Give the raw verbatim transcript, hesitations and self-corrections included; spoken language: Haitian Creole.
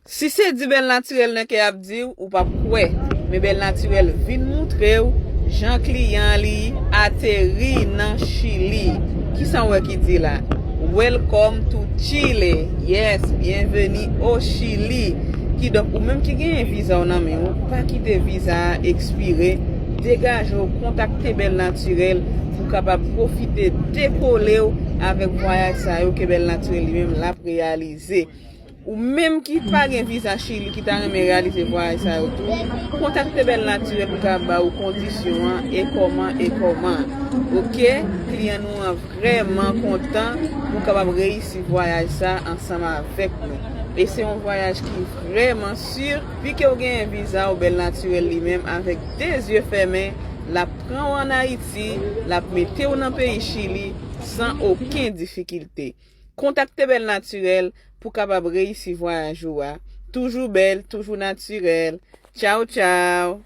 Si se di Bèl Natirèl nan ke ap di w, ou p ap kwè. Men Bèl Natirèl vin moutre w jan kliyan li ateri nan Chili. Kisa w wè ki di la? Welcome to Chile. Yes, bienvenue au Chili. Kidonk, ou menm ki genyen viza w nan men w, pa kite viza a ekspire. Degaje w, kontakte Bèl Natirèl pou w kapab pwofite dekole w avèk vwayaj sa yo ke Bèl Natirèl li menm l ap reyalize. Ou menm ki pa gen viza Chili, ki ta renmen reyalize vwayaj sa yo tou, kontakte Bèl Natirèl pou ka ba ou kondisyon an e kòman e kòman. Oke, kliyan nou an vrèman kontan pou kapab reyisi vwayaj sa ansanm avèk nou. E se yon vwayaj ki vrèman si, pi ke w genyen viza w, Bèl Natirèl li menm avèk de zye fèmen, l ap pran w ann Ayiti, l ap mete w nan peyi Chili san okenn difikilte. Kontakte Bèl Natirèl pou kapab reyisi vwayaj ou a. Toujou bèl, toujou natirèl. Tchaw, tchaw!